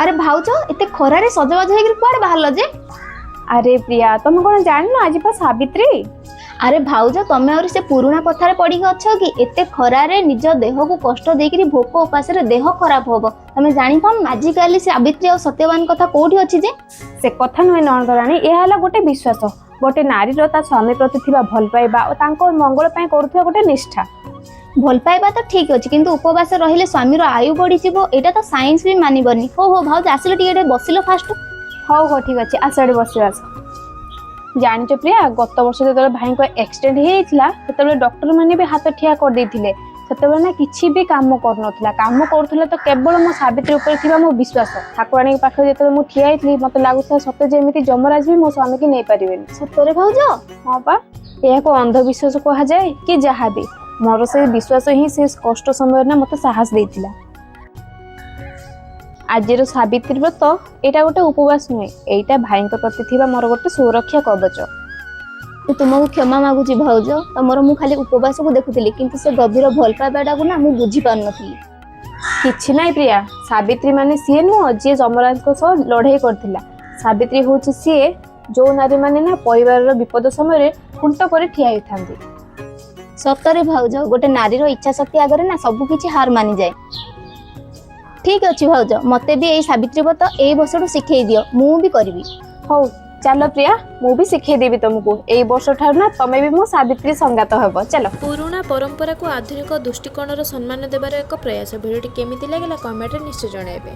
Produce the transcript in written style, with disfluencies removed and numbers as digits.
ଆରେ ଭାଉଜ, ଏତେ ଖରାରେ ସଜବାଜ ହେଇକିରି କୁଆଡେ ବାହାରିଲ ଯେ? ଆରେ ପ୍ରିୟା, ତମେ କଣ ଜାଣିନ ଆଜି ପା ସାବିତ୍ରୀ? ଆରେ ଭାଉଜ, ତମେ ଆହୁରି ସେ ପୁରୁଣା କଥାରେ ପଡିକି ଅଛ କି? ଏତେ ଖରାରେ ନିଜ ଦେହକୁ କଷ୍ଟ ଦେଇକିରି ଭୋକ ଉପାସରେ ଦେହ ଖରାପ ହବ, ତମେ ଜାଣିପାରୁନ? ଆଜିକାଲି ସାବିତ୍ରୀ ଆଉ ସତ୍ୟବାନ କଥା କୋଉଠି ଅଛି ଯେ? ସେ କଥା ନୁହେଁ ନଣନ୍ଦରାଣୀ, ଏହା ହେଲା ଗୋଟେ ବିଶ୍ୱାସ, ଗୋଟେ ନାରୀର ତା ସ୍ୱାମୀ ପ୍ରତି ଥିବା ଭଲ ପାଇବା ଓ ତାଙ୍କ ମଙ୍ଗଳ ପାଇଁ କରୁଥିବା ଗୋଟେ ନିଷ୍ଠା। ଭଲ ପାଇବା ତ ଠିକ ଅଛି, କିନ୍ତୁ ଉପବାସ ରହିଲେ ସ୍ୱାମୀର ଆୟୁ ବଢିଯିବ, ଏଇଟା ତ ସାଇନ୍ସ ବି ମାନିବନି। ହଉ ହଉ ଭାଉଜ, ଆସିଲ, ଟିକେ ଟିକେ ବସିଲ ଫାଷ୍ଟ। ହଉ ହଉ, ଠିକ ଅଛି, ଆସ ଏଠି ବସିବା, ଆସ। ଜାଣିଛ ପ୍ରିୟା, ଗତ ବର୍ଷ ଯେତେବେଳେ ଭାଇଙ୍କ ଆକ୍ସିଡେଣ୍ଟ ହେଇଯାଇଥିଲା, ସେତେବେଳେ ଡକ୍ଟର ମାନେ ବି ହାତ ଠିଆ କରିଦେଇଥିଲେ। ସେତେବେଳେ ନା କିଛି ବି କାମ କରୁନଥିଲା। କାମ କରୁଥିଲା ତ କେବଳ ମୋ ସାବିତ୍ରୀ ଉପରେ ଥିବା ମୋ ବିଶ୍ୱାସ। ଠାକୁରାଣୀଙ୍କ ପାଖରେ ଯେତେବେଳେ ମୁଁ ଠିଆ ହେଇଥିଲି, ମତେ ଲାଗୁଥିଲା ସତେ ଯେମିତି ଯମରାଜ ବି ମୋ ସ୍ୱାମୀକି ନେଇପାରିବେନି। ସତରେ ଭାଉଜ? ହଁ ପା। ଏହାକୁ ଅନ୍ଧବିଶ୍ୱାସ କୁହାଯାଏ କି ଯାହା ବି, ମୋର ସେଇ ବିଶ୍ୱାସ ହିଁ ସେ କଷ୍ଟ ସମୟରେ ନା ମତେ ସାହସ ଦେଇଥିଲା। ଆଜିର ସାବିତ୍ରୀ ବ୍ରତ ଏଇଟା ଗୋଟେ ଉପବାସ ନୁହେଁ, ଏଇଟା ଭାଇଙ୍କ ପ୍ରତି ଥିବା ମୋର ଗୋଟେ ସୁରକ୍ଷା କବଚ। ମୁଁ ତୁମକୁ କ୍ଷମା ମାଗୁଛି ଭାଉଜ। ତମର ମୁଁ ଖାଲି ଉପବାସକୁ ଦେଖୁଥିଲି, କିନ୍ତୁ ସେ ଗଭୀର ଭଲ ପାଇବାଟାକୁ ନା ମୁଁ ବୁଝିପାରୁନଥିଲି। କିଛି ନାହିଁ ପ୍ରିୟା, ସାବିତ୍ରୀ ମାନେ ସିଏ ନୁହଁ ଯିଏ ଯମରାଜଙ୍କ ସହ ଲଢେଇ କରିଥିଲା। ସାବିତ୍ରୀ ହଉଛି ସିଏ ଯୋଉ ନାରୀମାନେ ନା ପରିବାରର ବିପଦ ସମୟରେ ଖୁଣ୍ଟ ପରି ଠିଆ ହେଇଥାନ୍ତି। ସତରେ ଭାଉଜ, ଗୋଟେ ନାରୀର ଇଚ୍ଛା ଶକ୍ତି ଆଗରେ ନା ସବୁ କିଛି ହାର ମାନିଯାଏ। ଠିକ ଅଛି ଭାଉଜ, ମତେ ବି ଏଇ ସାବିତ୍ରୀ ବ୍ରତ ଏଇ ବର୍ଷଠୁ ଶିଖେଇ ଦିଅ, ମୁଁ ବି କରିବି। ହଉ ଚାଲ ପ୍ରିୟା, ମୁଁ ବି ଶିଖେଇ ଦେବି ତମକୁ। ଏଇ ବର୍ଷ ଠାରୁ ନା ତମେ ବି ମୋ ସାବିତ୍ରୀ ସଙ୍ଗାତ ହବ। ଚାଲ। ପୁରୁଣା ପରମ୍ପରାକୁ ଆଧୁନିକ ଦୃଷ୍ଟିକୋଣର ସମ୍ମାନ ଦେବାର ଏକ ପ୍ରୟାସ। ଭିଡ଼ିଓଟି କେମିତି ଲାଗିଲା, କମେଣ୍ଟରେ ନିଶ୍ଚୟ ଜଣାଇବେ।